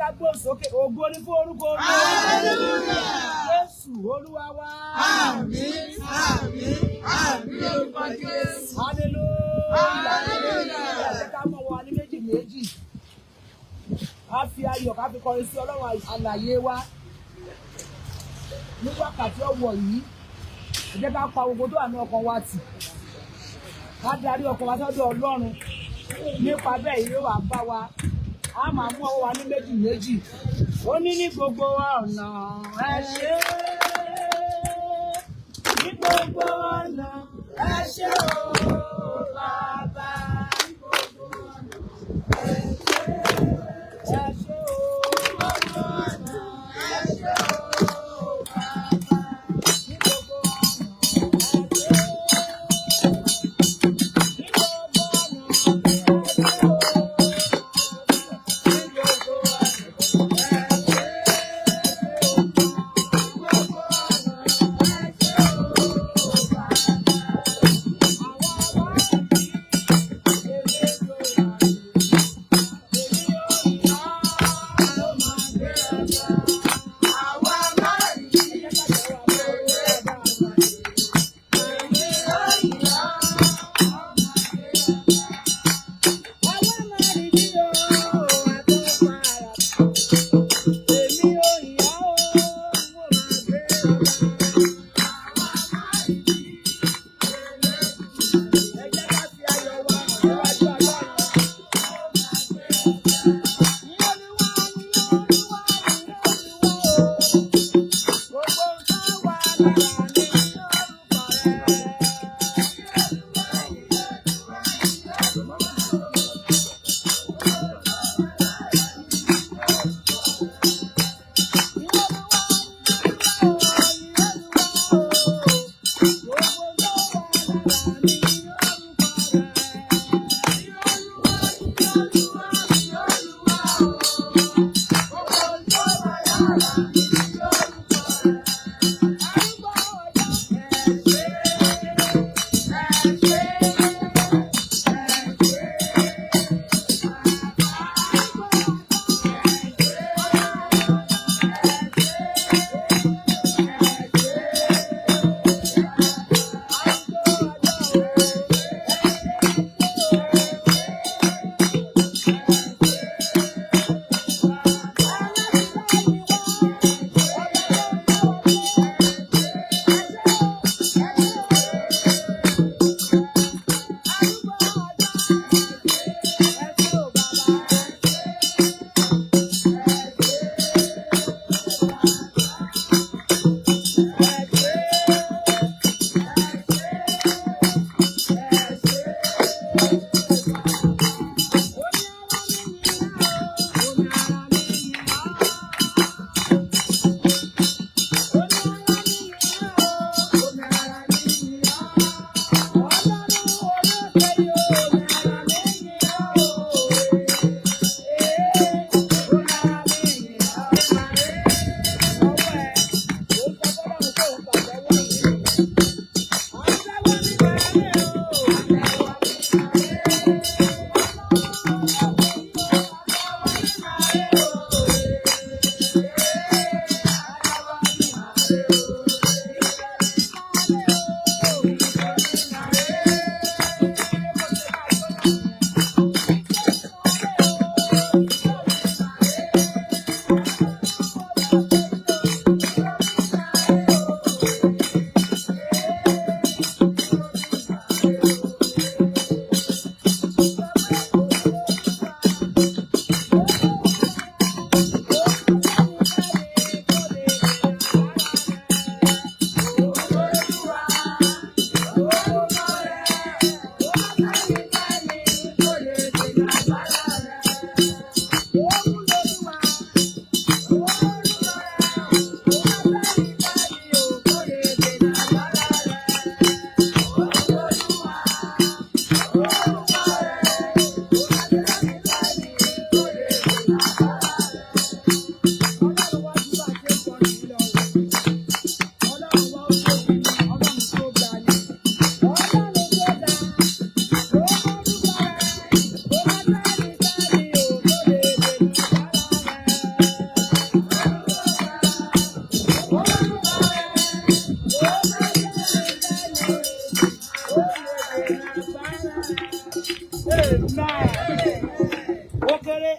Ká gbóhùn sókè. Ògo ni fún orúkọ Olúwa. Hallelujah. Jésù Olúwa wa. Àmín, àmín, àmín lórúkọ Jésù. Hallelujah. Hallelujah. Ẹ jẹ́ ká mọ̀ wá ní méjì méjì. Ká fi ayọ̀, ká fi kọrin sí Ọlọ́run alààyè wa. Ní wákàtí ọ̀wọ̀ yìí, ẹ jẹ́ ká pa gbogbo tó wà ní ọkàn wa tì. Ká darí ọkàn wa sọ́dọ̀ Ọlọ́run. Nípa bẹ́ẹ̀, yóò wá bá wa. A máa mú ọwọ́ wa ní méjì méjì. Ó ní, ní gbogbo ọ̀nà, ẹ ṣé. Ní gbogbo ọ̀nà, ẹ ṣé o bàbá. Ní gbogbo ọ̀nà, ẹ ṣé. Ẹ ṣé o. Gbogbo ọ̀nà, ẹ ṣé o bàbá. Ní gbogbo ọ̀nà, ẹ ṣé. Ní gbogbo ọ̀nà, ẹ ṣé o. Ní gbogbo ọ̀nà, ẹ ṣé. Gbogbo ọ̀nà, ẹ ṣé o bàbá. Àwa wá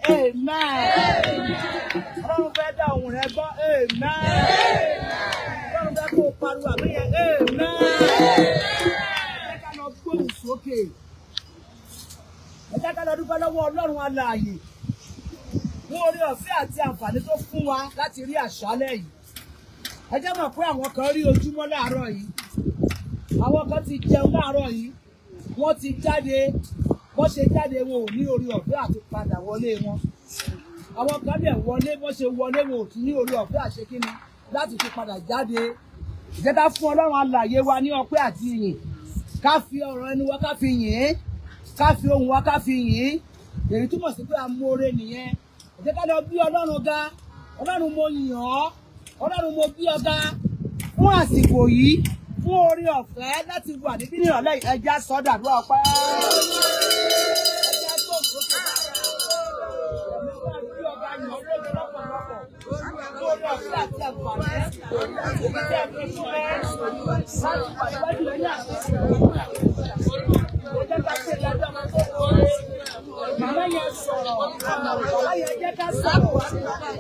Amen. Ọlọ́run fẹ́ dá ohùn rẹ gbọ́. Amen. Ọlọ́run fẹ́ kó o pariwo àmín yẹn. Amen. Ẹ jẹ́ ká lọ gbóhùn sókè. Ẹ jẹ́ ká lọ dúpẹ́ lọ́wọ́ Ọlọ́run alààyè fún oore ọ̀fẹ́ àti àǹfààní tó fún wa láti rí àṣálẹ́ yìí. Ẹ jẹ́ mọ̀ pé àwọn kan rí ojúmọ́ láàárọ̀ yìí. Àwọn kan ti jẹun láàárọ̀ yìí. Wọ́n ti jáde. Wọ́n ṣe jáde, wọn ò ní oore ọ̀fẹ́ àti padà wọlé wọn. Àwọn kan dẹ̀ wọlé, wọ́n ṣe wọlé, wọn ò tún ní oore ọ̀fẹ́ àṣekínni láti tún padà jáde. Jẹ́ ká fún Ọlọ́run alààyè wa ní ọpẹ́ àti ìyìn. Ká fi ọ̀rọ̀ ẹnu wa ká fi yìn ín. Ká fi ohùn wa ká fi yìn ín. Èyí túmọ̀ sí pé amóore nìyẹn. Jẹ́ ká lọ bí Ọlọ́run ga. Ọlọ́run, mo yìn ọ́. Ọlọ́run, mo gbé ọ ga fún àsìkò yìí, fún oore ọ̀fẹ́ láti wà níbí ní ìrọ̀lẹ́ yìí. Ẹ jẹ́ á sọ ọ́ dàdúrà ọpẹ́. Ẹ jẹ́ á gbóhùn sókè. Ẹ̀mí wá gbé ọ ga, yìn ọ́ lógo lọ́pọ̀lọpọ̀. Fún oore ọ̀fẹ́ àti àǹfààní èyí tí ẹ fi fún mi láti wà níwájú rẹ ní àsìkò yìí. Ẹ jẹ́ ká ṣe ìdájọ́ ọmọ tó wọlé. Màmá yẹn sọ̀rọ̀, bàbá yẹn, jẹ́ ká sọ̀rọ̀.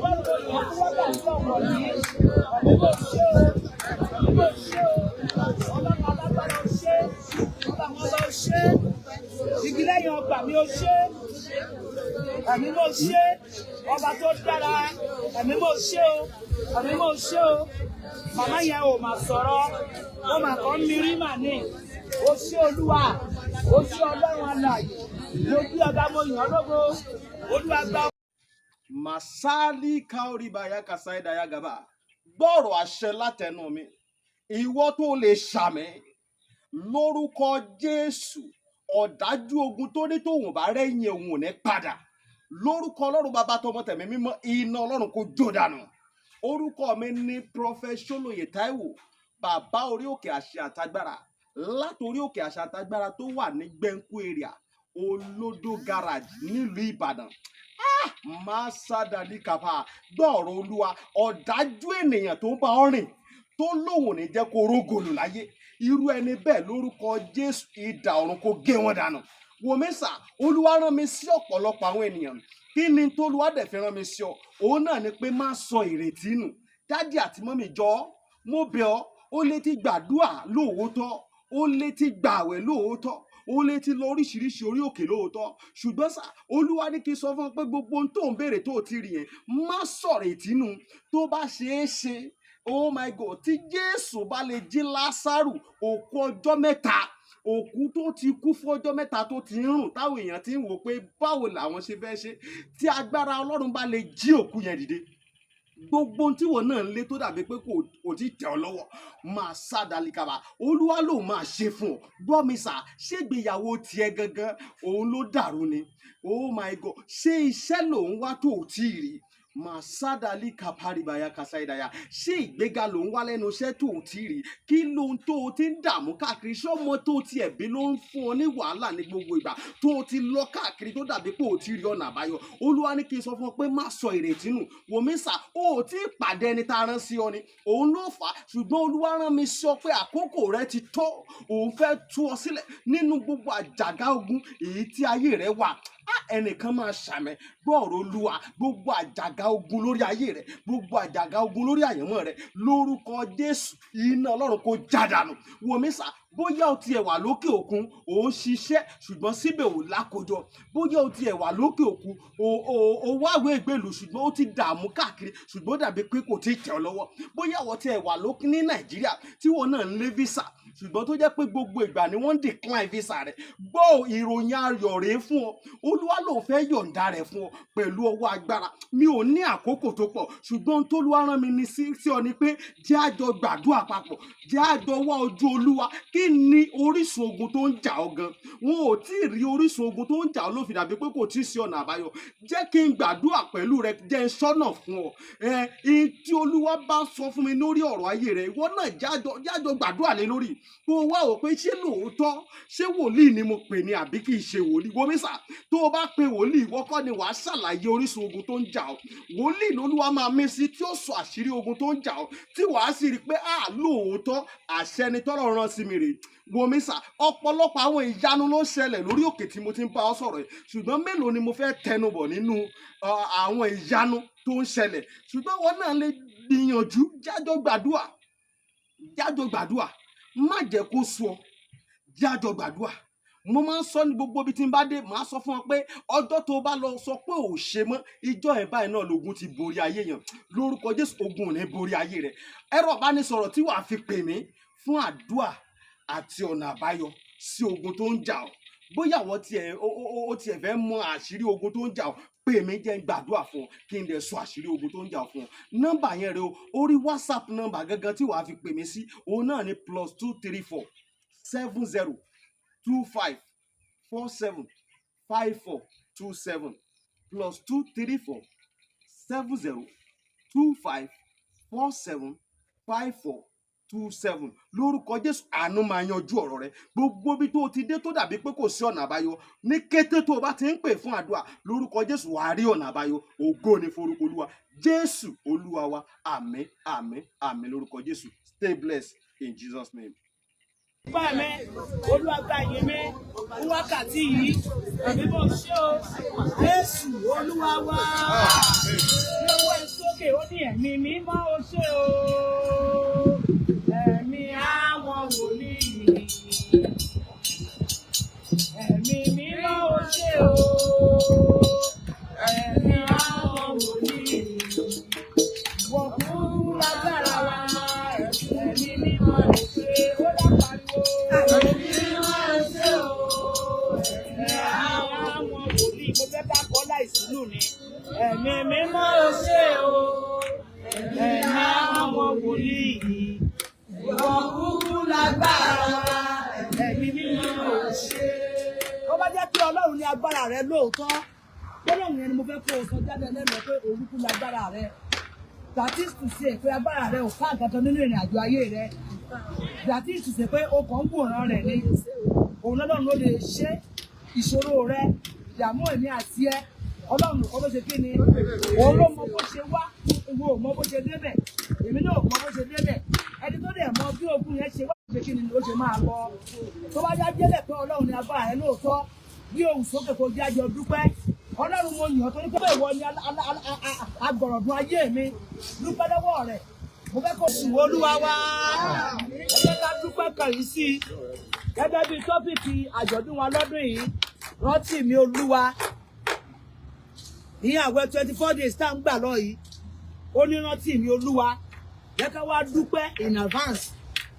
Wọ́n lọ yàn fún wákàtí ọ̀wọ̀ yìí. Ẹ̀mí kò ṣe o, ẹ̀mí kò ṣe o. Ọlọ́run alágbára, ó ṣe. Ọba àwọn ọba, ó ṣe. Igi lẹ́yìn ọgbà mi, ó ṣe. Ẹ̀mí mo ṣe. Ọba tó dára, ẹ̀mí mo ṣe o, ẹ̀mí mo ṣe o. Màmá yẹn ò mà sọ̀rọ̀, ó mà kàn ń mirí mà ní. Ó ṣe Olúwa, ó ṣe Ọlọ́run alààyè. Mo gbé ọba, mo yàn ọ́ lógo. Olúwa gba Masali kaoribaya kasaidaya gaba. Gbọ́rọ̀ àṣẹ látẹnu mi. Ìwọ tó lè ṣàmín lórúkọ Jésù, ọ̀dájú ogun tó ní tóun bá rẹ́yìn òun ò ní padà. Lórúkọ Ọlọ́run Bàbá, tọmọ, tẹ̀mí mímọ́, iná Ọlọ́run kò jó dànù. Orúkọ mi ní Prophet Ṣólóyè Táíwò, bàbá orí òkè àṣẹ àtagbára, látòrí òkè àṣẹ àtagbára tó wà ní Gbẹ̀ǹkú area, Olódó Garage, nílùú Ìbàdàn. Máa sádàlí kàfà. Gbọ́ ọ̀rọ̀ Olúwa. Ọ̀dájú ènìyàn tó ń bá ọ rìn, tó lóun ò ní jẹ́ kó rógòlù láyé, irú ẹni bẹ́ẹ̀, lórúkọ Jésù, idà ọ̀run kó gé wọn dànù. Wòmísà, Olúwa rán mi sí ọ̀pọ̀lọpọ̀ àwọn ènìyàn. Kí ni tólúwa dẹ̀ fi rán mi sí ọ? Òun náà ni pé má sọ ìrètí nù. Daddy àti mummy, jọ̀ọ́, mo bẹ̀ ọ́. Ó lè ti gbàdúà lóòótọ́, ó lè ti gbààwẹ̀ lóòótọ́, ó lè ti lọ oríṣiríṣi orí òkè lóòótọ́, ṣùgbọ́n sá, Olúwa ní kí n sọ fún ọ pé gbogbo ohun tó ń béèrè tó o ti rí yẹn, má sọ̀rọ̀ ìtínú. Tó bá ṣeé ṣe, oh my God, tí Jésù bá lè jí Lásárù, òkú ọjọ́ mẹ́ta, òkú tó ti kú fún ọjọ́ mẹ́ta, tó ti ń rùn, táwọn èèyàn ti ń wò pé báwo làwọn ṣe fẹ́ ṣe, tí agbára Ọlọ́run bá lè jí òkú yẹn dìde, gbogbo ohun tí wọn náà ń lé tó dàbí pé kò tí tẹ̀ ọ́ lọ́wọ́, máa sá dalikaba, Olúwa ló máa ṣe fún ọ. Gbọ́ mi sà, ṣégbéyàwó tiẹ̀ gangan òun ló dàrú ni? Oh my God, ṣé iṣẹ́ lòun wá tó ò tí ì rí? Màsádàlì kàpárìbàyà kàsáìdàyà. Ṣé ìgbéga ló ń wá lẹ́nu iṣẹ́ tó ò tí ì rí? Kí lóhun tó o ti ń dààmú káàkiri? Ṣọ́mọ tó o tiẹ̀ bí ló ń fún ọ ní wàhálà ní gbogbo ìgbà, tó o ti lọ káàkiri, tó dàbí pé o ti rí ọ̀nà àbáyọ? Olúwa ní kí n sọ fún ọ pé má sọ ìrètí nù. Wòmísà, o ò tí ì pàdé ẹni tá a rán sí ọ ni, òun ló fà á. Ṣùgbọ́n Olúwa rán mi sọ pé àkókò rẹ ti tó. Òun fẹ́ tú ọ sílẹ̀ nínú gbogbo àjàgà ogun èyí tí ayé rẹ wà. Ẹnìkan máa ṣàmín. Gbọ́ ọ̀rọ̀ Olúwa. Gbogbo àjàgà ogun lórí ayé rẹ, gbogbo àjàgà ogun lórí àyànmọ́ rẹ, lórúkọ Jésù, iná Ọlọ́run kó já dànù. Wòmísà, bóyá o tiẹ̀ wà lókè òkun, ò ń ṣiṣẹ́, ṣùgbọ́n síbẹ̀ ò lákòjọ. Bóyá o tiẹ̀ wà lókè òkun, o wáwé ìgbèlú, ṣùgbọ́n ó ti dààmú káàkiri, ṣùgbọ́n ó dàbí pé kò tí ì tẹ̀ ọ́ lọ́wọ́. Bóyá o tiẹ̀ wà lókè ní Nàìjíríà, tí wọn náà ń lé visa, ṣùgbọ́n tó jẹ́ pé gbogbo ìgbà ni wọ́n ń decline visa rẹ̀, gbọ́, ìròyìn ayọ̀ rèé fún ọ. Olúwa lòun fẹ́ yọ̀ǹda rẹ̀ fún ọ pẹ̀lú ọwọ́ agbára. Mi ò ní àkókò tó pọ̀, ṣùgbọ́n tólúwa rán mi ní sí ọ ni pé jẹ́ àjọ gbàdúrà papọ̀, jẹ́ àjọ wá ojú Olúwa. Kí ni orísun ogun tó ń jà ọ́ gan? Wọn ò tí ì rí orísun ogun tó ń jà ọ́ ló fi dàbí pé kò tí ì sí ọ̀nà àbáyọ. Jẹ́ kí n gbàdúrà pẹ̀lú rẹ, jẹ́ n sọ́nà fún ọ. Ẹ ẹ tí Olúwa bá sọ fún mi lórí ọ̀rọ̀ ayé rẹ, ìwọ náà jájọ gbàdúrà lé lórí, kó o wá wò pé ṣé lóòótọ́, ṣé wòlíì ni mo pè ní àbí kì í ṣe wòlíì. Wòmísà, tó o bá pe wòlíì, ìwọ kọ́ ni wàá ṣàlàyé orísun ogun tó ń jà ọ́. Wòlíì lolúwa máa mí sí tí ó sọ àṣírí ogun tó ń jà ọ́, tí wàá sì rí i pé à lóòótọ́, àṣẹ ni tọ́lọ̀ rán sí mi rèé. béèrè. Wòmísà, ọ̀pọ̀lọpọ̀ àwọn ìyanu ló ń ṣẹlẹ̀ lórí òkè tí mo ti ń bá ọ sọ̀rọ̀ yìí, ṣùgbọ́n mélòó ni mo fẹ́ tẹnubọ̀ nínú àwọn ìyanu tó ń ṣẹlẹ̀? Ṣùgbọ́n wọn náà lè gbìyànjú, jájọ gbàdúà, jájọ gbàdúà, má jẹ́ kó sú ọ, jájọ gbàdúà. Mo máa ń sọ ní gbogbo ibi tí n bá dé, màá sọ fún ọ pé ọjọ́ tó o bá lọ sọ pé ò ṣe mọ́, ìjọ ẹ̀ báyìí náà lógun ti borí ayé yẹn. Lórúkọ Jésù, ogun ò ní borí ayé rẹ. Ẹ̀rọ ìbánisọ̀rọ̀ tí wàá fi pè mí fún àdúà àti ọ̀nà àbáyọ sí ogun tó ń jà ọ́, bóyá àwọn tiẹ̀ ó tiẹ̀ fẹ́ mọ àṣírí ogun tó ń jà ọ́, pè mí, jẹ́ n gbàdúrà fún ọ, kí n dẹ̀ sọ àṣírí ogun tó ń jà ọ́ fún ọ. Nọ́mbà yẹn rẹ o, orí WhatsApp nọ́mbà gangan tí wàá fi pè mí sí, òun náà ni +234 70 25 47 54 27, +234 70 25 47 54 27. Lórúkọ Jésù, àánú máa yanjú ọ̀rọ̀ rẹ. Gbogbo ibi tó o ti dé tó dàbí pé kò sí ọ̀nà àbáyọ, ní kété tó o bá ti ń pè fún àdúrà, lórúkọ Jésù, wàá rí ọ̀nà àbáyọ. Ògo ni forúkọ Olúwa. Jésù Olúwa wa. Àmín, àmín, àmín lórúkọ Jésù. Stay blessed in Jesus' name. Bá mi, Olúwa gba ìyìn mi fún wákàtí yìí. Ẹ̀mí bọ̀ ṣé o, Jésù Olúwa wa. Ní owó ẹ sókè, ó ní ẹ̀mí mímọ́ o ṣé o. Ẹ̀mí àwọn wòlíì. Ẹ̀mí mímọ́ o ṣé o. Ẹ̀mí àwọn wòlíì. Wọ́n kú lágbára wa. Ẹ̀mí mímọ́ o ṣé. Ó dá pariwo. Ẹ̀mí mímọ́ o ṣé o. Ẹ̀mí àwọn wòlíì. Mo fẹ́ ká kọ́ láìsínú ni. Ẹ̀mí mímọ́ o ṣé o. Ẹ̀mí àwọn wòlíì. Ìwọ kúkú lágbára wa. Ẹ̀mí mímọ́ o ṣé. Ó bá jẹ́ pé Ọlọ́run ní agbára rẹ lóòótọ́, gbólóhùn yẹn ni mo fẹ́ kó o sọ jáde lẹ́nu ẹ pé òun kú lágbára rẹ. That is to say pé agbára rẹ ò ká nǹkan kan nínú ìrìn àjò ayé rẹ. That is to say pé o kàn ń wòran rẹ̀ ni. Òun Ọlọ́run ló lè ṣe ìṣòro rẹ, ìdààmú èmi àti ẹ. Ọlọ́run nìkan ló ṣe kí ni? Òun ló mọ bó ṣe wá, ìwọ ò mọ bó ṣe débẹ̀, èmi náà ò mọ bó ṣe débẹ̀. Ẹni tó dẹ̀ mọ bí ogun yẹn ṣe wá ṣe kí ni ó ṣe máa lọ. Tó bá yá jẹ́lẹ̀ pé Ọlọ́run ní agbára rẹ lóòótọ́, bí ohùn sókè kò jẹ́ àjọ dúpẹ́. Ọlọ́run, mo yàn ọ́ torí pé ìwọ ni agbọ̀rọ̀dún ayé mi. Dúpẹ́ lọ́wọ́ rẹ̀. Mo fẹ́ kó sùn Olúwa wá. Ẹ jẹ́ ká dúpẹ́ kan yìí sí i. Gẹ́gẹ́ bí topic àjọ̀dún wa lọ́dún yìí, rántí mi Olúwa. Ní àwẹ̀ 24 days tá à ń gbà lọ yìí, ó ní rántí mi Olúwa. Jẹ́ ká wá dúpẹ́ in advance.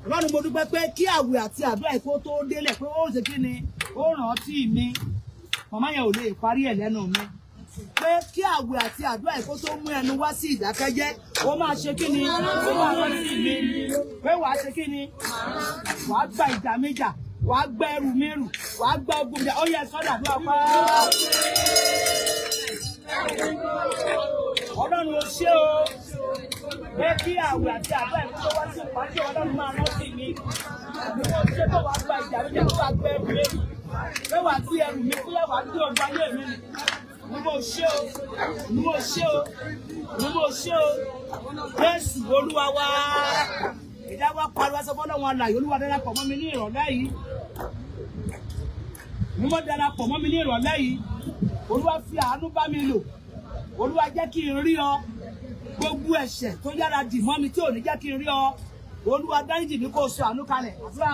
Ọlọ́run, mo dúpẹ́ pé kí àwẹ̀ àti àdúrà ìkó tó délẹ̀ pé ó ṣe kí ni ó rántí mi. Màmá yẹn ò lè parí ẹ̀ lẹ́nu mi. Pé kí àwẹ̀ àti àdúrà ìkó tó mú ẹnu wá sí ìdákẹ́jẹ́, ó máa ṣe kí ni ó máa rántí mi. Pé wàá ṣe kí ni wàá gba ìjà mi jà, wàá gbẹ ẹrù mi rù, wàá gbẹ ogun jà. Ó yẹ sọ́dà àdúrà pa. Ọlọ́run, o ṣé o. Pé kí àwẹ̀ àti àdúrà ìkó tó wá sí ìpàdé, Ọlọ́run máa rántí mi. Bí wọ́n ṣe tó wàá gba ìjà mi jà, tó wàá gbẹ ẹrù mi rù. Pé wàá gbé ẹrù mi kúlẹ̀, wàá gbé ogun ayé mi rù. Ni mo ṣe o, ni mo ṣe o, ni mo ṣe o. Jésù Olúwa wa. Ìdá wa pariwo aṣọ fọlọ́run alààyè, Olúwa darapọ̀ mọ́ mi ní ìrọ̀lẹ́ yìí. Mímọ́ darapọ̀ mọ́ mi ní ìrọ̀lẹ́ yìí. Olúwa, fi àánú bá mi lò. Olúwa, jẹ́ kí n rí ọ. Gbogbo ẹ̀ṣẹ̀ tó yára dì mọ́ mi tí ò ní jẹ́ kí n rí ọ, Olúwa, dáríjì mi, kó o sọ àánú kalẹ̀. Àdúrà.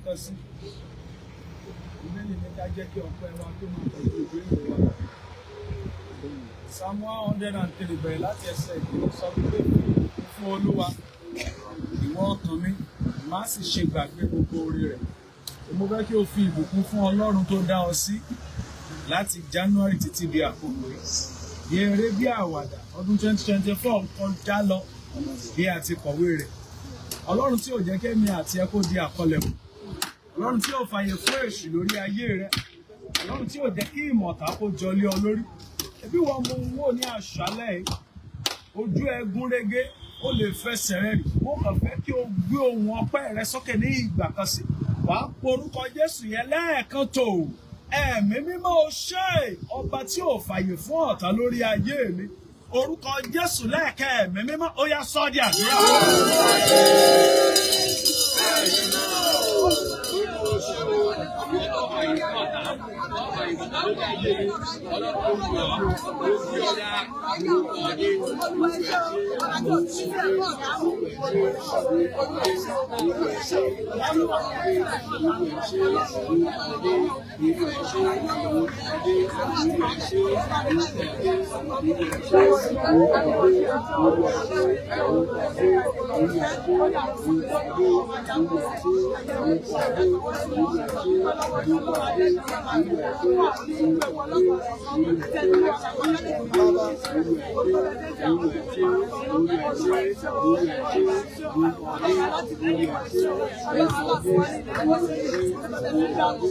kan sí. Bíbélì ní ká jẹ́ kí ọpẹ́ wa tó máa pẹ̀lú ìbéèrè wa. Psalm 103 bẹ̀rẹ̀ láti ẹsẹ̀ ìkíní sọ pé, "Fún Olúwa, ìwọ ọkàn mi, má sì ṣe gbàgbé gbogbo oore rẹ̀." Mo fẹ́ kí o fi ìbùkún fún Ọlọ́run tó dá ọ sí láti January títí di àkókò yìí. Bí eré bí àwàdà, ọdún 2024 kọjá lọ bí a ti kọ̀wé rẹ̀. Ọlọ́run tí ò jẹ́ kémi àti ẹ kó di àkọlẹ̀mù. Ọlọ́run tí ò fàyè fún èṣù lórí ayé rẹ. Ọlọ́run tí ò jẹ́ kí ìmọ̀ta kó jọ lé ọ lórí. Ẹbí wọn mo ń wò ní àṣálẹ́ yìí. Ojú ẹ gún régé, ó lè fẹsẹ̀ rẹ rìn. Mo kàn fẹ́ kí o gbé ohùn ọpẹ́ rẹ sókè ní ìgbà kan sí. Wàá porúkọ Jésù yẹn lẹ́ẹ̀kan tó. Ẹ̀mí mímọ́, o ṣé, ọba tí ò fàyè fún ọ̀tá lórí ayé mi. Orúkọ Jésù lẹ́ẹ̀kẹ́, ẹ̀mí mímọ́, ó yá, sọ́ di àdúrà.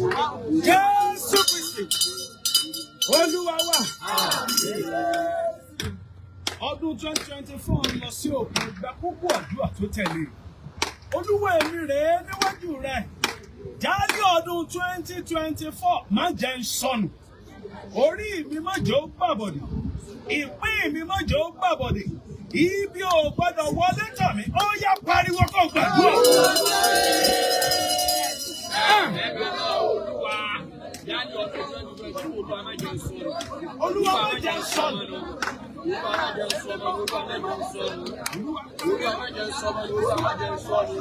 Jésù Kristi, Olúwa wa. Ọdún 2024 ń lọ sí òpin, ìgbà púpọ̀ àdúrà tó tẹ̀lé. Olúwa, èmi rèé níwájú rẹ̀. Jálẹ̀ ọdún 2024, má jẹ́ ń sọnù. Orí mi má jẹ́ ó gbàbọ̀dè. Ìpín mi má jẹ́ ó gbàbọ̀dè. Ibi ò gbọ́dọ̀ wọlé tọ̀ mí. Ó yá, pariwo kó gbàdúrà. Olúwa, yálẹ̀ ọdún 2024, Olúwa má jẹ́ ń sọnù. Olúwa, má jẹ́ ń sọnù. Olúwa má jẹ́ ń sọnù. Olúwa má jẹ́ ń sọnù. Olúwa má jẹ́ ń sọnù.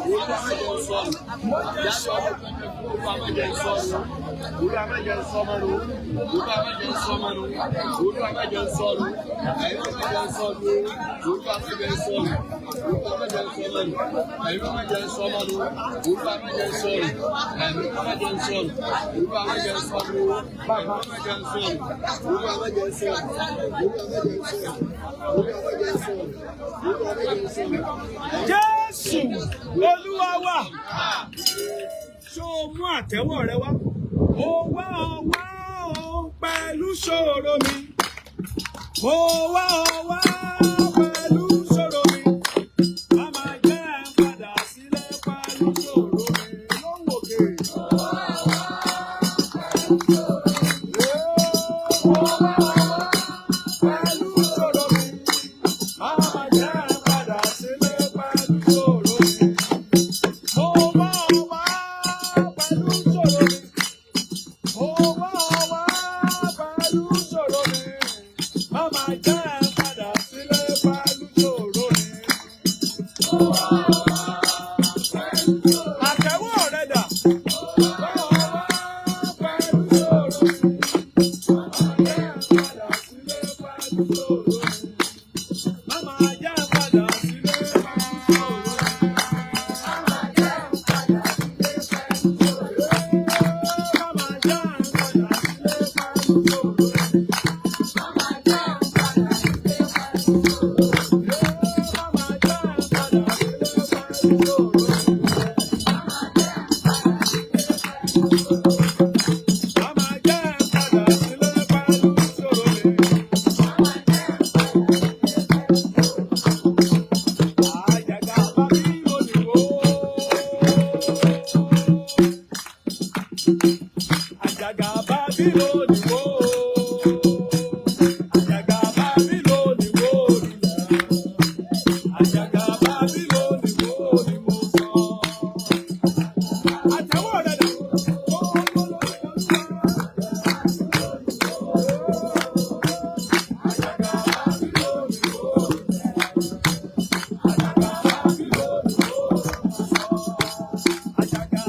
Olúwa má jẹ́ ń sọnù. Olúwa má jẹ́ ń sọnù. Yálẹ̀ ọdún 2024, Olúwa má jẹ́ ń sọnù. Olúwa má jẹ́ ń sọnù. Olúwa má jẹ́ ń sọnù. Olúwa má jẹ́ ń sọnù. Ẹ̀yin má jẹ́ ń sọnù. Olúwa má jẹ́ ń sọnù. Olúwa má jẹ́ ń sọnù. Ẹ̀yin má jẹ́ ń sọnù. Olúwa má jẹ́ ń sọnù. Ẹ̀mí má jẹ́ ń sọnù. Olúwa má jẹ́ ń sọnù. Bàbá má jẹ́ ń sọnù. Olúwa má jẹ́ ń sọnù. Olúwa má jẹ́ ń sọnù. Olúwa má jẹ́ ń sọnù. Olúwa má jẹ́ ń sọnù. Jésù Olúwa wa. Ṣó o mú àtẹ́wọ́ rẹ wá? Ó wá ọ wá ọ pẹ̀lú ṣòro mi. Mo wá ọ wá pẹ̀lú ṣòro mi. Má jẹ́ n padà sílẹ̀ pẹ̀lú ṣòro mi. Lóhùn òkè. Mo wá ọ wá pẹ̀lú ṣòro mi. Má jẹ́ n padà sílẹ̀ pẹ̀lú ṣòro mi. Mo wá ọ wá pẹ̀lú ṣòro mi. Mo wá ọ wá pẹ̀lú ṣòro mi. Má jẹ́ n padà sílẹ̀ pẹ̀lú ṣòro mi. Àtẹ̀wọ́ rẹ̀ dà. Mo wá ọ wá pẹ̀lú ṣòro mi. Má jẹ́ n padà sílẹ̀ pẹ̀lú ṣòro mi. Má jẹ́ n padà sílẹ̀ pẹ̀lú ṣòro mi. Má jẹ́ n padà sílẹ̀ pẹ̀lú ṣòro mi. Má jẹ́ n padà sílẹ̀ pẹ̀lú ṣòro mi. Má jẹ́ n padà sílẹ̀ pẹ̀lú ṣòro mi. Má jẹ́ n padà sílẹ̀ pẹ̀lú ṣòro mi. Àjàgà Bábílónì wó. Àjàgà Bábílónì wó. Àjàgà Bábílónì wó lulẹ̀. Àjàgà Bábílónì wó ni mo sọ. Àtẹ̀wọ́ rẹ̀ dà. Ó ló lórí Olúwa. Àjàgà Bábílónì wó lulẹ̀. Àjàgà Bábílónì wó ni mo sọ. Àjàgà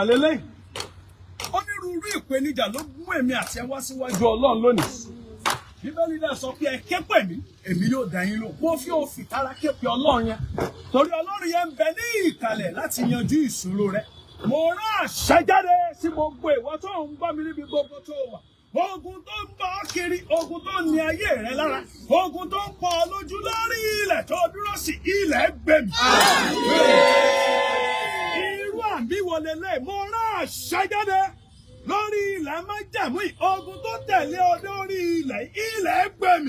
Ìgbà lélẹ́yìn. Onírúurú ìpèníjà ló mú èmi àti ẹ wá síwájú Ọlọ́run lónìí. Bíbélì náà sọ pé ẹ ké pè mí, èmi yóò dá yín lóhùn. Mo fi òfin tara ké pe Ọlọ́run yẹn. Torí Ọlọ́run yẹn ń bẹ ní ìkàlẹ̀ láti yanjú ìṣòro rẹ. Mo rán àṣẹ jáde sí gbogbo ìwọ tó ń gbọ́ mi níbi gbogbo tó wà. Ogun tó ń bá ọ kiri, ogun tó ń ní ayé rẹ lára, ogun tó ń pọ̀ ọ lójú lórí ilẹ̀ tó dúró sí ilẹ̀ gbẹ̀mí. Irú àmì wo lélẹ̀? Mo rán àṣẹ jáde lórí ilẹ̀ májẹ̀mú yìí. Ogun tó tẹ̀lé ọ lórí ilẹ̀, ilẹ̀ gbẹ̀mí.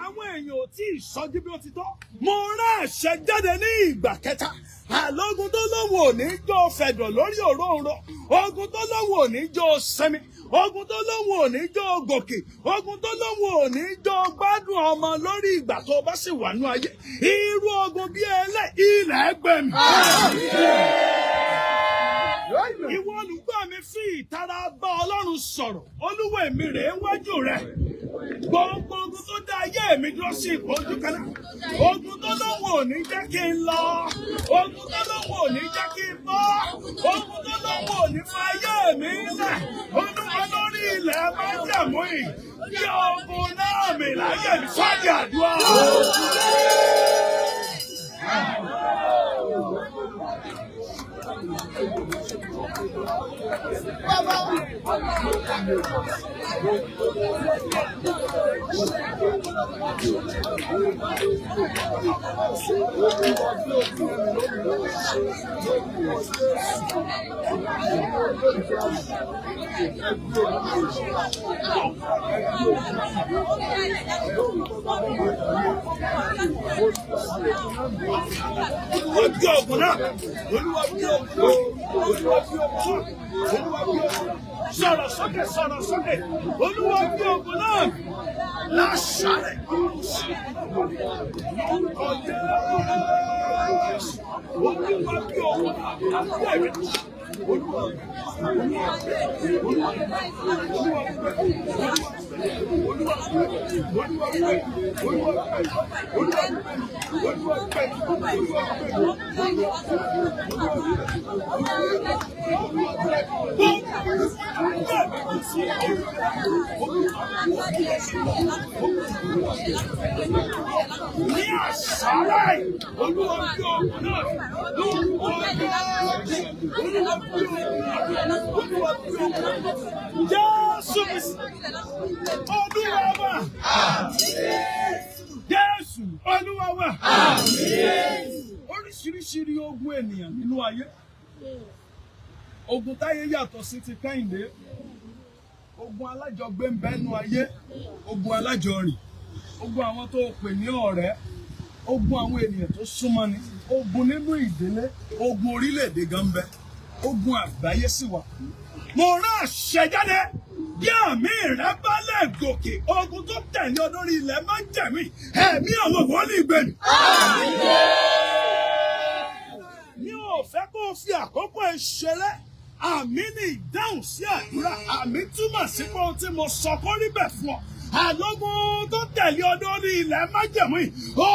Àwọn èèyàn ò tí ì sọjú bí ó ti tọ́. Mo rán àṣẹ jáde ní ìgbà kẹta. Àlógun tó lóun ò ní jọ fẹ̀dọ̀ lórí òróǹro. Ogun tó lóun ò ní jọ sẹ́mi. Ogun tó lóun ò ní jọ gòkè. Ogun tó lóun ò ní jọ gbádùn ọmọ lórí ìgbà tó bá sì wà nú ayé. Irú ogun bí ẹlẹ́ ilẹ̀ gbẹ̀mí. Ìwọ olùgbọ́ mi fi ìtara bá Ọlọ́run sọ̀rọ̀. Olúwa èmi rèé wájú rẹ̀. Gbogbo ogun tó dá ayé mi dúró sí ipò ojú kan náà. Ogun tó lóun ò ní jẹ́ kí n lọ. Ogun tó lóun ò ní jẹ́ kí n bọ́. Ogun tó lóun ò ní fa ayé mi lẹ̀. Olúwa lórí ilẹ̀ májẹ̀mú yìí. Kí ogun náà mi láyé mi sọ́jà àdúrà. Olúwa gbé ogun náà. Olúwa gbé ogun náà. Olúwa gbé ogun náà. Olúwa gbé ogun náà. Sọ̀rọ̀ sókè, sọ̀rọ̀ sókè. Olúwa gbé ogun náà. Láṣàlẹ̀. Lórúkọ Jésù. Olúwa gbé ogun náà. Olúwa Olúwa Olúwa Ní àṣálẹ̀, Olúwa gbé ogun náà lórúkọ Jésù. Olúwa gbé ogun náà. Olúwa gbé ogun náà. Jésù Kristi, Olúwa wa. Jésù Olúwa wa. Oríṣiríṣi rí ogun ènìyàn nínú ayé. Ogun táyé yàtọ̀ sí ti Kẹ́hìndé. Ogun alájọgbé ń bẹ nínú ayé. Ogun alájọrìn. Ogun àwọn tó pè ní ọ̀rẹ́. Ogun àwọn ènìyàn tó súnmọ́ ni. Ogun nínú ìdílé. Ogun orílẹ̀-èdè gan ń bẹ. Ogun àgbáyé sì wà. Mo rán àṣẹ jáde. Bí àmì rẹ bá lè gòkè, ogun tó tẹ̀lé ọ lórí ilẹ̀ máa ń jẹ̀mí. Ẹ̀mí àwọn wòlíì gbẹ̀mí. Mi ò fẹ́ kó o fi àkókò ẹ ṣeré. Àmì ni ìdáhùn sí àdúrà. Àmì túmọ̀ sí pé ohun tí mo sọ kó rí bẹ̀ fún ọ. Àlógún tó tẹ̀lé ọ lórí ilẹ̀ májẹ̀mú yìí. Ó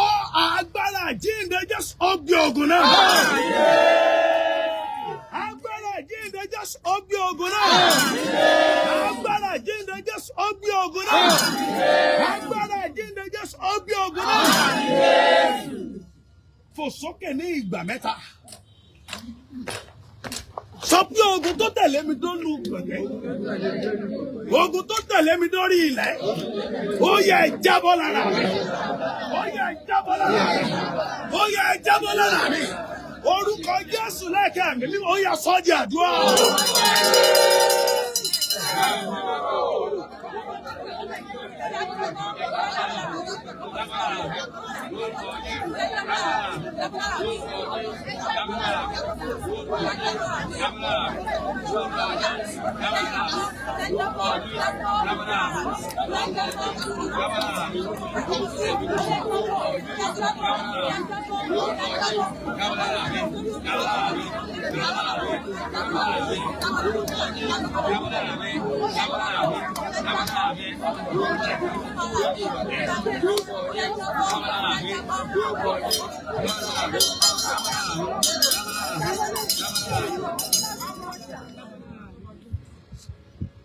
agbára àjíǹde Jésù ó gbé ogun náà. Agbára àjíǹde Jésù ó gbé ogun náà. Agbára àjíǹde Jésù ó gbé ogun náà. Agbára àjíǹde Jésù ó gbé ogun náà. Fò sókè ní ìgbà mẹ́ta. Sọ pé ogun tó tẹ̀lé mi tó lu gbẹ̀gẹ́. Ogun tó tẹ̀lé mi lórí ilẹ̀. Ó yẹ ẹ jábọ́ lára mi. Ó yẹ ẹ jábọ́ lára mi. Ó yẹ ẹ jábọ́ lára mi. Orúkọ Jésù lẹ́ẹ̀kẹ́ mi mímọ́ ó yẹ sọ́jà àdúrà.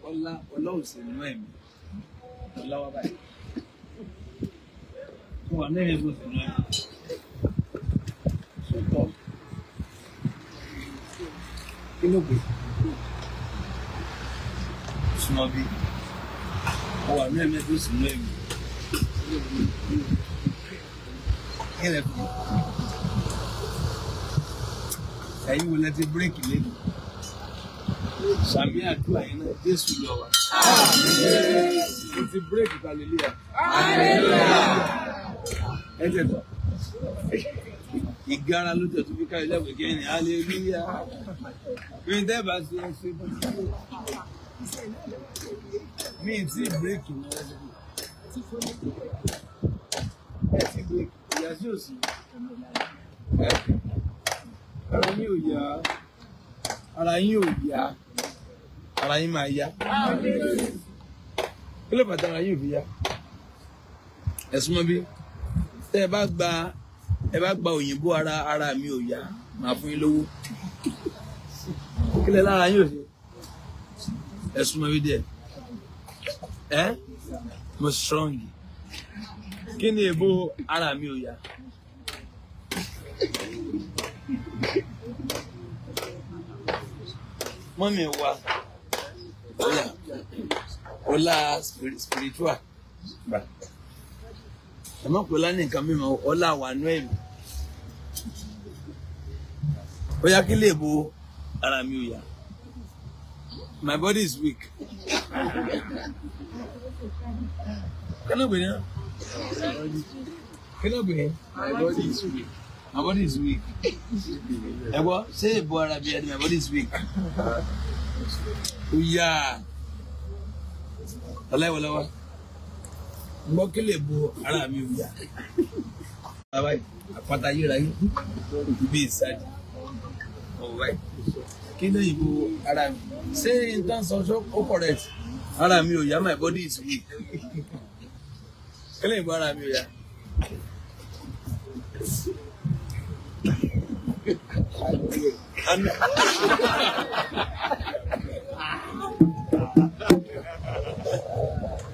Ọlá ọlá ò sí nínú ẹ̀mí. Ọlá wa báyìí. Mo wà ní ẹ̀mí kò sí nínú ẹ̀mí. Sọtọ́. Kí ló pè? Súnmọ́ bí. Mo wà ní ẹ̀mí kò sí nínú ẹ̀mí. Kí lẹ pè? Ẹ̀yin wo lẹ ti bírèkì lẹ́nu? Sàmì àdúrà yẹn náà, Jésù lọ wa. Mo ti bírèkì hallelujah. Ẹ tẹ̀ tọ̀. Ìgara ló tẹ̀ tó fi káyọ̀ lẹ́wọ̀n kí ẹni hallelujah. Mi tẹ́ bá ṣe ẹ ṣe bó ti ṣe. Mi ì tí bírèkì ní ọjọ́. Ẹ ti bírèkì, ìyá sí òsì. Ara yín ò yá. Ara yín ò yá. Ara yín máa yá. Kí ló bàtà ara yín ò fi yá? Ẹ súnmọ́ bí. Tẹ́ ẹ bá gba òyìnbó ara mi ò yá, màá fún yín lówó. Kí lẹ lára yín ò ṣe? Ẹ súnmọ́ bí díẹ̀. Ẹ mo strong. Kí ni èbó ara mi ò yá? Mummy wa, ọlá ọlá spiritual gbà. Ẹ má pè ọlá ní nǹkan mímọ́, ọlá wà nú ẹ̀mí. Ó yá, kí lè bo ara mi ò yá? My body is weak. Kí ló gbé náà? Kí ló gbé? My body is weak. My body is weak. Ẹ gbọ́, ṣé ìbò ara mi ẹni my body is weak? Ó yá. Ọláìwọlọ́wọ́. Gbọ́, kí lè bo ara mi ò yá? Bàbá yìí, àpáta yíra yín, ibi ìsájì. Ọ̀wá yìí. Kí ló ìbò ara mi? Ṣé n tán sọ ṣó ó correct? Ara mi ò yá, my body is weak. Kí ló ìbò ara mi ò yá?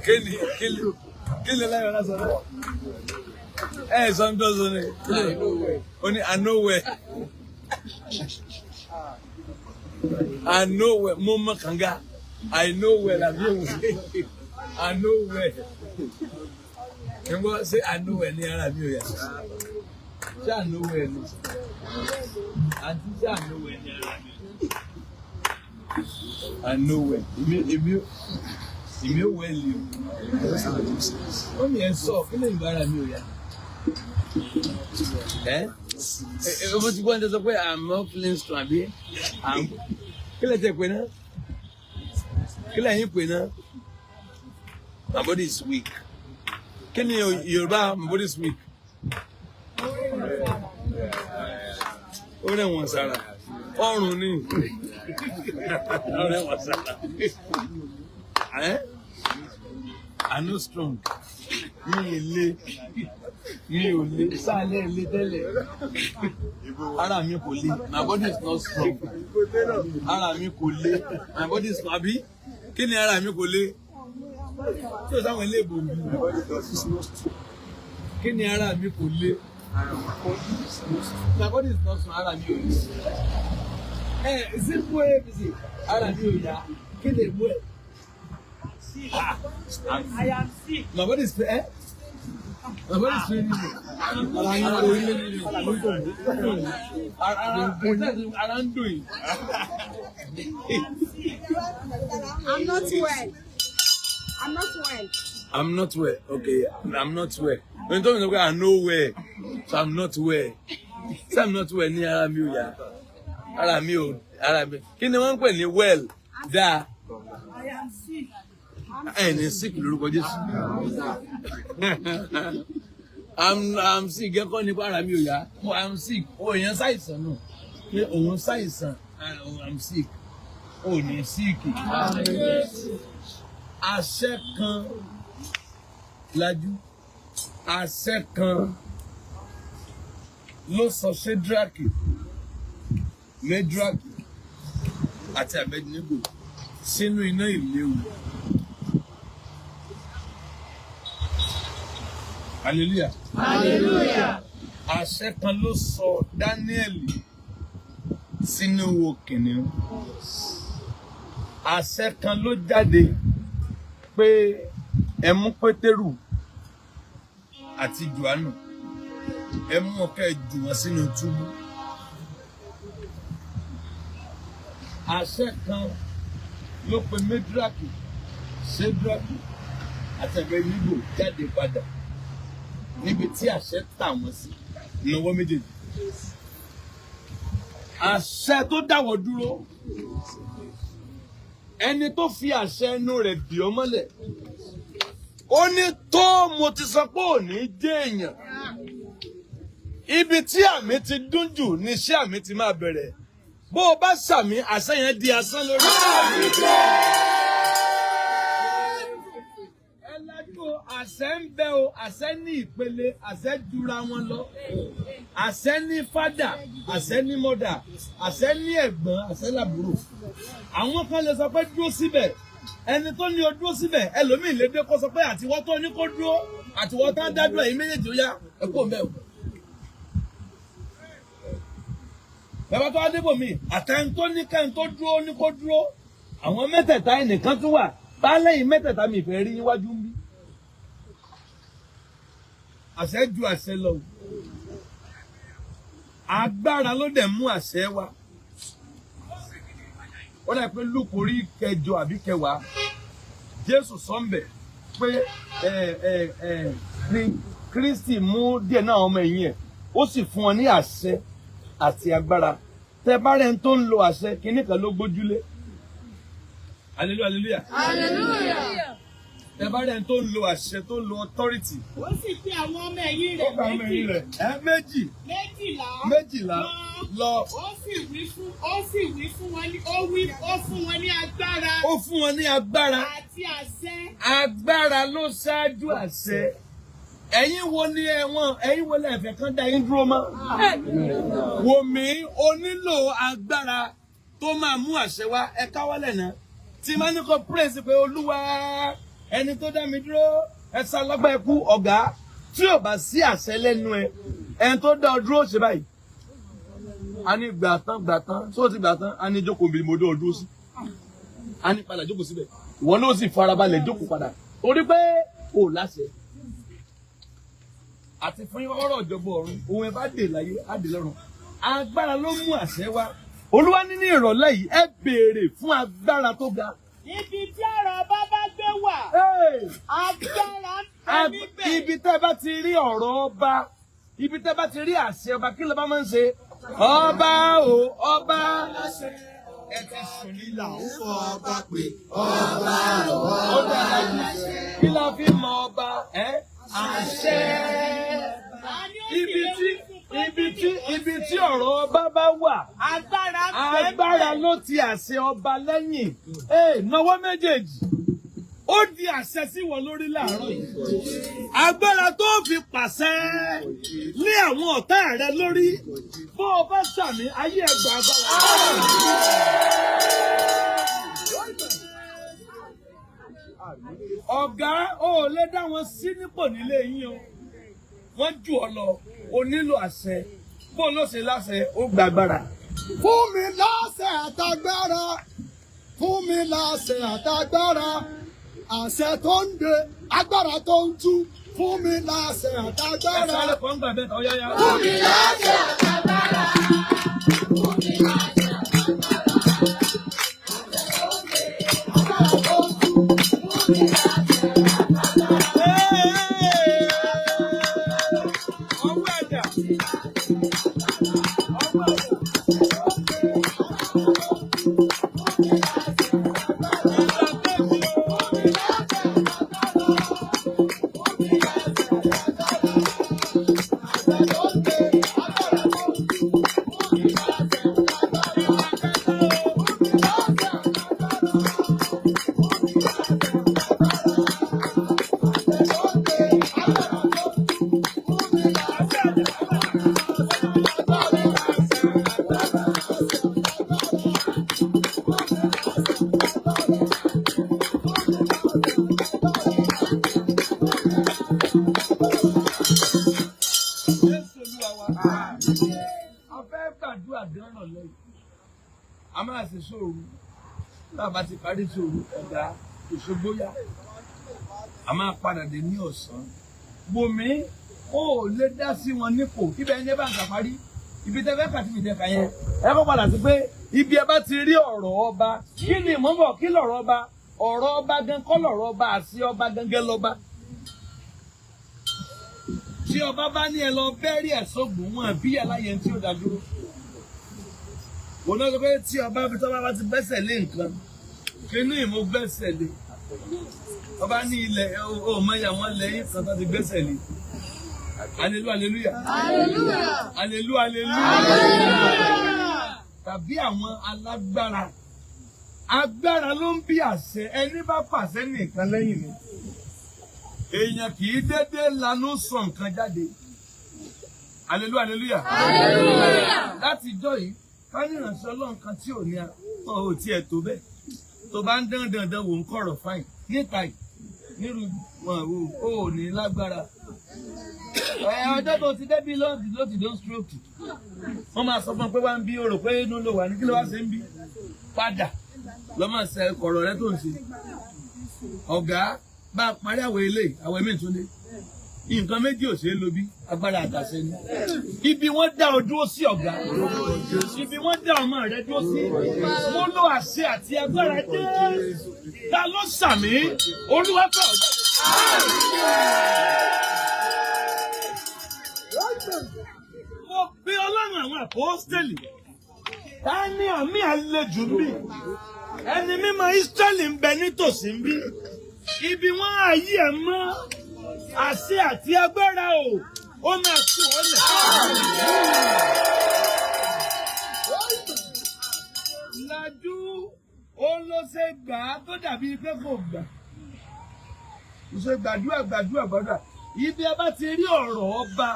Kí ni láyọ̀ náà sọ náà? Ẹ sọ ń tọ́sọ ni. Ó ní I know where. I know where. Mo mọ kànga. I know where làbí òun. I know where. Ẹ gbọ́, ṣé I know where ní ara mi ò yá? Ṣé I know where ni? Àǹtí, ṣé I know where ní ara mi ò yá? I know where. Èmi ò wẹ̀ lè o. Ó ní ẹ sọ, kí lè bá ara mi ò yá? Ẹ ẹ mo ti gbọ́ ní sọ pé I'm not feeling strong àbí kí lè tẹ pé náà? Kí lè yín pé náà? My body is weak. Kí ni Yorùbá my body is weak? Ó rẹ̀ wọ̀n sára. Ọrùn ni. Ó rẹ̀ wọ̀n sára. Ẹ́ I'm not strong. Mi ì le. Mi ò le. Sálẹ̀ le tẹ́lẹ̀. Ara mi kò le. My body is not strong. Ara mi kò le. My body is àbí? Kí ni ara mi kò le? Tí o sáwọn ilé ìbò mi. Kí ni ara mi kò le? My body is not strong. Ara mi ò le. Ẹ simple ABC. Ara mi ò yá. Kí lè mú ẹ? I am sick. My body is eh? My body is paining me. Ara ń dùn mí. Ara ń dùn yìí. I'm not well. I'm not well. I'm not well. Okay, I'm not well. When you talk about I know where, so I'm not well. So I'm not well ní ara mi ò yá. Ara mi ò ara mi. Kí ni wọ́n ń pè ní well? Dáa. I am sick. Ẹ ní sick lórúkọ Jésù. I'm sick gẹ́kọ́ nípa ara mi ò yá. I'm sick. O èèyàn ṣàìsàn náà. Pé òun ṣàìsàn. I'm sick. O ní sick. Àṣẹ kan lajú. Àṣẹ kan ló sọ Ṣédrákì. Médúrákì àti Abednego sínú iná ìléru. Hallelujah. Hallelujah. Àṣẹ kan ló sọ Dáníẹ́lì sínú ihò kìnìún. Àṣẹ kan ló jáde pé ẹ mú Pétérù àti Jòhánù, ẹ mú wọn kẹ́ ẹ jù wọn sínú túbú. Àṣẹ kan ló pe Médúrákì, Sédúrákì àti Abednego jáde padà níbi tí àṣẹ tà wọ́n sí lọ́wọ́ méjèèjì. Àṣẹ tó dáwọ́ dúró, ẹni tó fi àṣẹ ẹnu rẹ̀ bì ọ́ mọ́lẹ̀, ó ní tó mo ti sọ pé ò ní jẹ́ èèyàn. Ibi tí àmì ti dún jù ni iṣẹ́ àmì ti máa bẹ̀rẹ̀. Bó o bá ṣàmì, àṣẹ yẹn di asán lórí. Ẹ lajú o, àṣẹ ń bẹ o, àṣẹ ní ìpele, àṣẹ jura wọn lọ. Àṣẹ ní fádà, àṣẹ ní mọ́dà, àṣẹ ní ẹ̀gbọ́n, àṣẹ làbúrò. Àwọn kan lè sọ pé dúró síbẹ̀, ẹni tó ní o dúró síbẹ̀, ẹlòmíì lè dé kó sọ pé àtiwọ́ tó ní kó dúró, àtiwọ́ tó ń dá dúró, ẹ̀yin méjèèjì ó yá, ẹ kó mẹ́ o. Bàbá tó wá débò mí, àtẹni tó ní kẹ́ni tó dúró ní kó dúró, àwọn mẹ́tẹ̀ẹ̀ta ẹnìkan tún wà, baálé yìí mẹ́tẹ̀ẹ̀ta mi ìfẹ́ rí níwájú ń bí. Àṣẹ ju àṣẹ lọ. Agbára ló dẹ̀ mú àṣẹ wá. Ó dà pé Lúùkù orí kẹjọ àbí kẹwàá, Jésù sọ ń bẹ̀ pé Kristi mú díẹ̀ náà ọmọ ẹ̀yìn ẹ̀, ó sì fún wọn ní àṣẹ àti agbára. Tẹ bá rẹ̀ ń tó ń lo àṣẹ, kinní kan ló gbójúlé. Hallelujah, hallelujah. Hallelujah. Tẹ bá rẹ̀ ń tó ń lo àṣẹ, tó ń lo authority. Ó sì fi àwọn ọmọ ẹ̀yìn Ó rẹ̀ gba ọmọ ẹ̀yìn rẹ̀. Ẹ méjì. 12 12 lọ. Ó sì wí fún wọn ní ó wí ó fún wọn ní agbára. Ó fún wọn ní agbára. Àti àṣẹ. Agbára ló ṣáájú àṣẹ. Ẹ̀yin wo ni ẹ̀wọ̀n? Ẹ̀yin wo lẹ̀fẹ̀ kan dá yín dúró mọ́? Wò mí, o nílò agbára tó máa mú àṣẹ wá. Ẹ káwọ́lẹ̀ náà. Tí máa ní kó praise pé Olúwa ẹni tó dá mi dúró, ẹ sá lọ́gbà ẹkú ọ̀gá. Tí ò bá sí àṣẹ lẹ́nu ẹ, ẹni tó dá ọ dúró ṣe báyìí. A ní gbà tán, gbà tán, tó ti gbà tán, a ní jókòó bí mo dé ọ dúró sí. A ní padà jókòó síbẹ̀. Ìwọ náà sì farabalẹ̀ jókòó padà. Torí pé o láṣẹ. Àti fún yín ọ̀rọ̀ ìjọba ọ̀run, ohun ẹ bá dè láyé, á dè lọ́run. Agbára ló mú àṣẹ wá. Olúwa ní ní ìrọ̀lẹ́ yìí, ẹ béèrè fún agbára tó ga. Ibi tí ọ̀rọ̀ bá bá gbé wà, agbára ń bẹ níbẹ̀. Ibi tẹ́ bá ti rí ọ̀rọ̀ ọba, ibi tẹ́ bá ti rí àṣẹ ọba, kí ló bá máa ń ṣe? Ọba o, ọba. Ẹ ti sùn nílà ó fọ ọba pé ọba o. Ó dára jù. Kí la fi mọ ọba? Ẹ àṣẹ. Ibi tí ọ̀rọ̀ ọba bá wà, Agbára ń bẹ níbẹ̀. agbára ló ti àṣẹ ọba lẹ́yìn. Nawọ́ méjèèjì. Ó di àṣẹ sí wọn lórí láàárọ̀ yìí. Agbára tó fi pàṣẹ lé àwọn ọ̀tá rẹ lórí. Bó o bá ṣàmì, ayé ẹgbà agbára. Ọ̀gá, o ò lè dá wọn sí nípò nílé yín o. Wọ́n jù ọ lọ, o nílò àṣẹ. Bó ló ṣe láṣẹ, ó gba agbára. Fún mi láṣẹ àtagbára, fún mi láṣẹ àtagbára, àṣẹ tó ń de, agbára tó ń tú, fún mi láṣẹ àtagbára. Ẹ sáré kan gbà bẹ́ẹ̀ tọ́ yáyá. Fún mi láṣẹ àtagbára, fún mi láṣẹ àtagbára, àṣẹ tó ń de, agbára tó ń tú, fún mi láṣẹ àtagbára. Ọwọ́ ẹ̀dá. Ọwọ́ ẹ̀dá. ìṣòro. Tá a bá ti parí ìṣòro, ọ̀gá Òṣogbo yá. A máa padà dé ní ọ̀sán. Wòmí, ó lè dá sí wọn nípò. Ibẹ̀ ẹni bá ń kà parí. Ibi tẹ́ fẹ́ kà sí ibi tẹ́ kà yẹn. Ẹ kọ́ padà sí pé ibi ẹ bá ti rí ọ̀rọ̀ ọba. Kí ni mò ń bọ̀? Kí lọ̀rọ̀ ọba? Ọ̀rọ̀ ọba gan kọ́ lọ̀rọ̀ ọba, àti ọba gangan lọ́ba. Tí ọba bá ní ẹ lọ bẹ́rí ẹ̀ sógun wọn bí aláyẹ tí ó dá dúró. Òun náà sọ pé tí ọba bí tọ́ba bá ti gbẹ́sẹ̀ lé nǹkan, inú ìmú gbẹ́sẹ̀ lé. Ọba ní ilẹ̀ ó mọ̀yà wọn lẹ́yìn kan tó ti gbẹ́sẹ̀ lé. Alelu aleluya. Alelu alelu. Tàbí àwọn alágbára. Agbára ló ń bí àṣẹ, ẹni bá pàṣẹ nìkan lẹ́yìn ni. Èèyàn kì í dédé lanú sọ nǹkan jáde. Alelu aleluya. Láti ijọ́ yìí, ká ní ìránṣẹ́ Ọlọ́run kan tí ò ní a, wọn ò tiẹ̀ tó bẹ́ẹ̀. Tó bá ń dán dandan wò ń kọ̀rọ̀ fáìn. Níta yìí, nírú wọn ò ní lágbára. Ẹ ọjọ́ tó ti débi ló ti dán stroke. Wọ́n máa sọ fún ọ pé wá ń bí, o rò pé inú ló wà ní kí ló wá ṣe ń bí. Padà lọ́ máa ṣe kọ̀rọ̀ rẹ tó ń ṣe. Ọ̀gá bá a parí àwẹ̀ ilé, àwẹ̀ míì tún dé. Nǹkan méjì ò ṣeé lo bí agbára àtàṣe ni. Ibi wọ́n dá ọ dúró sí, ọ̀gá. Ibi wọ́n dá ọmọ rẹ dúró sí. Mo lo àṣẹ àti agbára dé. Ta ló sàmí? Olúwa fẹ́ ọ jáde. Mo pe Ọlọ́run àwọn àpọ́stélì. Ta ni àmì àlejò ń bì? Ẹni mímọ́ Ísírẹ́lì ń bẹ nítòsí ń bí. Ibi wọ́n ayé ẹ̀ mọ́. Àṣẹ àti agbára o, ó máa tú ọ lẹ̀. Lajú ó ló ṣe gbà á tó dàbí pé kò gbà. Ó ṣe gbàdúrà gbàdúrà gbàdúrà. Ibi ẹ bá ti rí ọ̀rọ̀ ọba,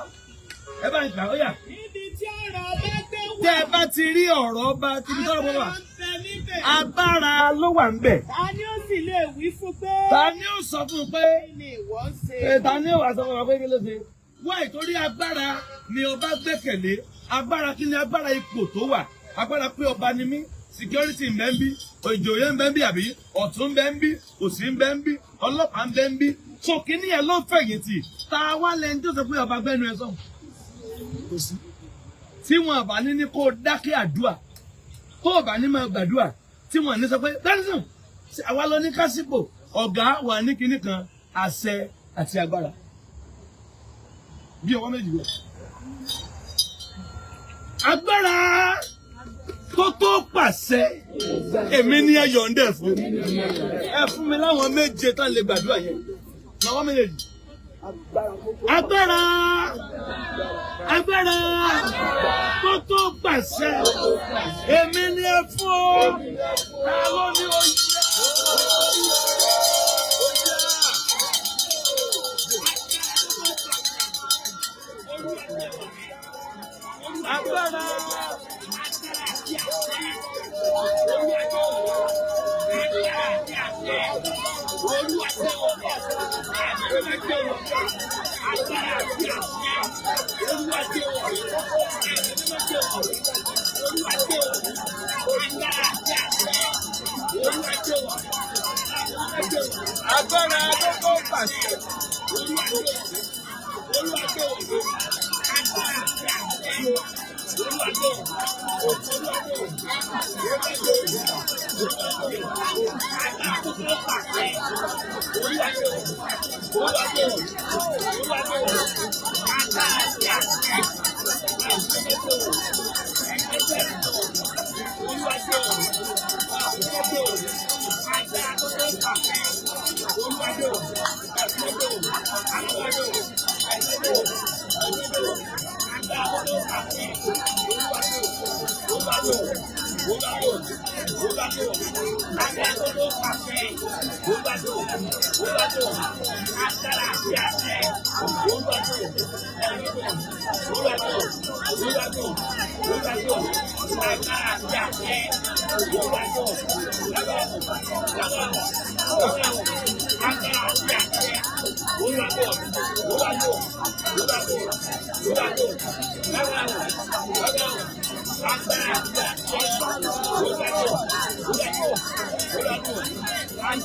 ẹ bá ń kà ó yà. Níbi tí ọ̀rọ̀ ọba gbé wà. Tẹ́ ẹ bá ti rí ọ̀rọ̀ ọba, tíbi tọ́rọ̀ bọ́ wà. Agbára ń bẹ níbẹ̀. Agbára ló wà ń bẹ̀. Ta ni ó sì lè wí fún pé? Ta ni ó sọ fún un pé? Kí ni ìwọ ń ṣe? Ta ni ó wà sọ fún wa pé kí ló ṣe? Wá ìtorí agbára ni ọba gbẹ́kẹ̀lé. Agbára kí ni? Agbára ipò tó wà. Agbára pé ọba ni mí. Security ń bẹ ń bí, ìjòyè ń bẹ ń bí, àbí ọ̀tún ń bẹ ń bí, òsì ń bẹ ń bí, ọlọ́pàá ń bẹ ń bí. So kíní ẹ ló ń fẹ̀yìntì. Ta wá lẹni tó sọ pé ọba gbẹ́nu ẹ sọ̀hún? Tí wọn bá ní kó o dákẹ́ àdúà, tó o bá ní máa gbàdúà, tí wọn ní sọ pé dánísàn àwa lọ ní kásípò, ọ̀gá wà ní kinní kan, àṣẹ àti agbára bí ọwọ́ méjì wọ̀. Agbára tó tó pàṣẹ, èmi ní ẹ yọ̀ǹdẹ̀ fún. Ẹ fún mi láwọn méje tán lè gbàdúrà yẹn. Lọ́wọ́ méjèèjì. Agbára agbára tó tó pàṣẹ, èmi ní ẹ fún ọ. Ta ló ní o yá? Agbára. Agbára tó tó pàṣẹ.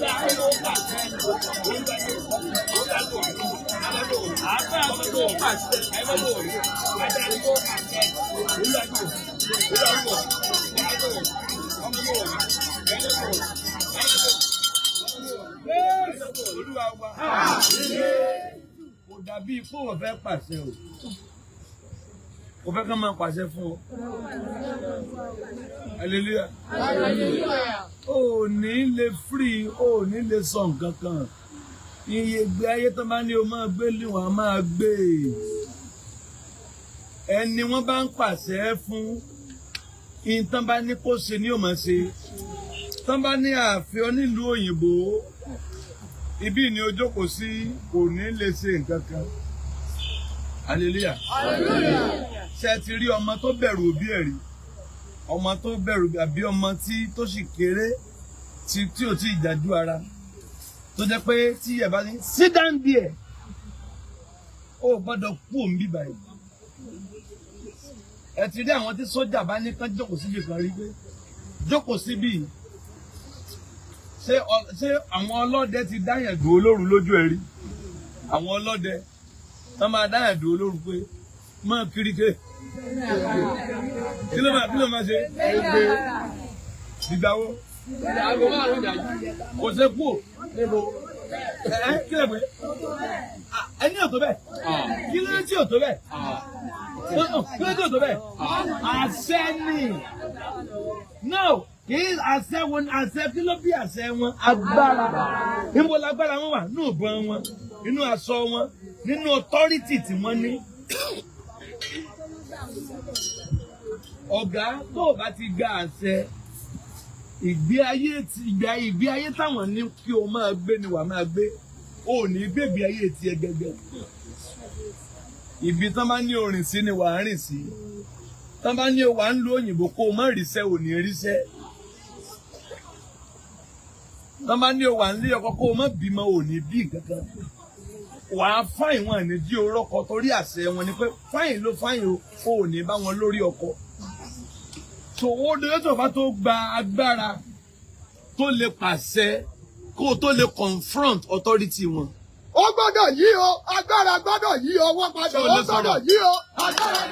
Agbára tó pàṣẹ. Agbára tó pàṣẹ. Olúwa wa. Kò dàbí kó o fẹ́ pàṣẹ o. Kò fẹ́ kán máa pàṣẹ fún ọ. Hallelujah. O ò ní lè free, o ò ní lè sọ nǹkan kan. Iye ìgbé ayé tó bá ní o máa gbé lé wọn a máa gbé. Ẹni wọ́n bá ń pàṣẹ fún, ìtàn bá ní kó ṣe ni ó máa ṣe. Tán bá ní ààfin onílùú òyìnbó, ibi ni o jókòó sí, kò ní lè ṣe nǹkan kan. Hallelujah. Ṣé ẹ ti rí ọmọ tó bẹ̀rù òbí ẹ̀ rí? Ọmọ tó bẹ̀rù àbí ọmọ tí tó sì kéré tí ò tí ì jájú ara, tó jẹ́ pé tí ẹ bá ní "Sit down there", ó gbọ́dọ̀ kú òun bí báyìí. Ẹ ti rí àwọn tí sójà bá ní kán jókòó síbi kan rí pé jókòó síbí? Ṣé àwọn ọlọ́dẹ ti dáyàn dúró lóru lójú ẹ rí? Àwọn ọlọ́dẹ wọ́n máa dáyàn dúró lóru pé máa kiri ké, kí ló máa ṣe ìgbà wo? Kò ṣe kú ò ẹ kí lè pé ẹni ò tó bẹ́ẹ̀. Kí ló dé tí ò tó bẹ́ẹ̀? Kí ló dé tí ò tó bẹ́ẹ̀? Àṣẹ ni. No, kì í àṣẹ wọn. Àṣẹ kí ló bí àṣẹ wọn? Agbára. Níbo lágbára wọn wà? Nínú ìbọn wọn, nínú aṣọ wọn, nínú authority tí wọ́n ní. Ọ̀gá, tó o bá ti gba àṣẹ, ìgbé ayé ti ìgbé ayé táwọn ní kí o máa gbé ni wàá máa gbé. O ò ní gbégbé ayé tiẹ̀ gẹ́gẹ́. Ibi tán bá ní o rìn sí ni wàá rìn sí. Tán bá ní o wà ń lo òyìnbó kó o má ríṣẹ́, ò ní ríṣẹ́. Tán bá ní o wà ń lé ọkọ kó o má bímọ, ò ní bí nǹkan kan. Wàá fine, wọn ní jí orọ́kọ, torí àṣẹ wọn ni pé fine ló fine o, ò ní bá wọn lórí ọkọ. Tó o dé tó bá tó gba agbára tó lè pàṣẹ, kó o tó lè confront authority wọn. Ó gbọ́dọ̀ yí o, agbára gbọ́dọ̀ yí ọwọ́ padà. Ṣé o Ó lè sọ̀rọ̀? gbọ́dọ̀ yí o, agbára.